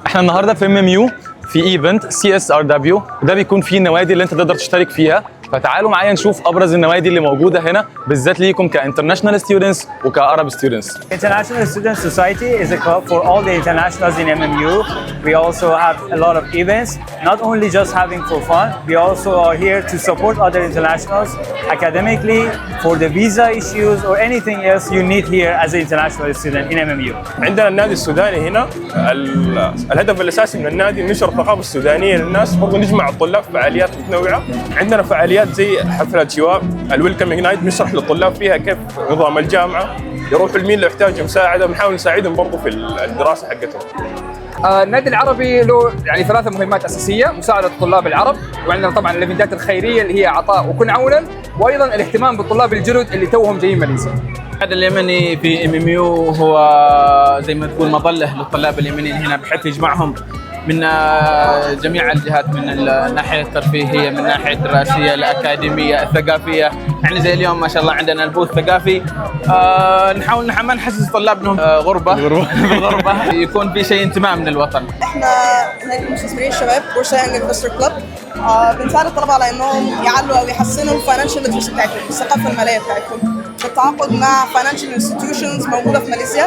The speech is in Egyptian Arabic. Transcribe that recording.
احنا النهارده في MMU في event CSRW، وده بيكون فيه النوادي اللي انت تقدر تشترك فيها. فتعالوا معايا نشوف ابرز النوادي اللي موجودة هنا، بالذات ليكم ك international students وك Arab students. International Student Society is a club for all the internationals in MMU. We also have a lot of events, not only just having for fun, we also are here to support other internationals academically, for the visa issues or anything else you need here as an international student in MMU. عندنا النادي السوداني هنا. الهدف الاساسي من النادي نشر الثقافة السودانية للناس، برضه نجمع الطلاب في فعاليات متنوعه. عندنا فعاليات زي حفلات شواء، ال welcoming night، بنشرح للطلاب فيها كيف نظام الجامعه، يروحوا لمين لو احتاجوا مساعده، بنحاول نساعدهم برضه في الدراسة حقتهم. النادي العربي له يعني ثلاثة مهمات أساسية: مساعدة الطلاب العرب، وعندنا طبعا الايفنتات الخيرية اللي هي عطاء وكن عونا، وأيضا الاهتمام بالطلاب الجدد اللي توهم جايين ماليزيا. هذا اليمني في MMU هو زي ما تقول مظلة للطلاب اليمنيين هنا، بحيث يجمعهم من جميع الجهات، من الناحية الترفيهيه، من الناحية الدراسيه، الاكاديميه، الثقافيه. يعني زي اليوم ما شاء الله عندنا ال booth ثقافي. نحاول ما نحسس الطلاب انهم غربه بالغربه، يكون في شيء انتماء من الوطن. احنا نادي المستثمرين الشباب، بورصة Young Investor Club، بنساعد الطلبة على انهم يعلوا او يحسنوا ال financial literacy بتاعتهم، الثقافة المالية بتاعتهم، بالتعاقد مع financial institutions موجودة في ماليزيا.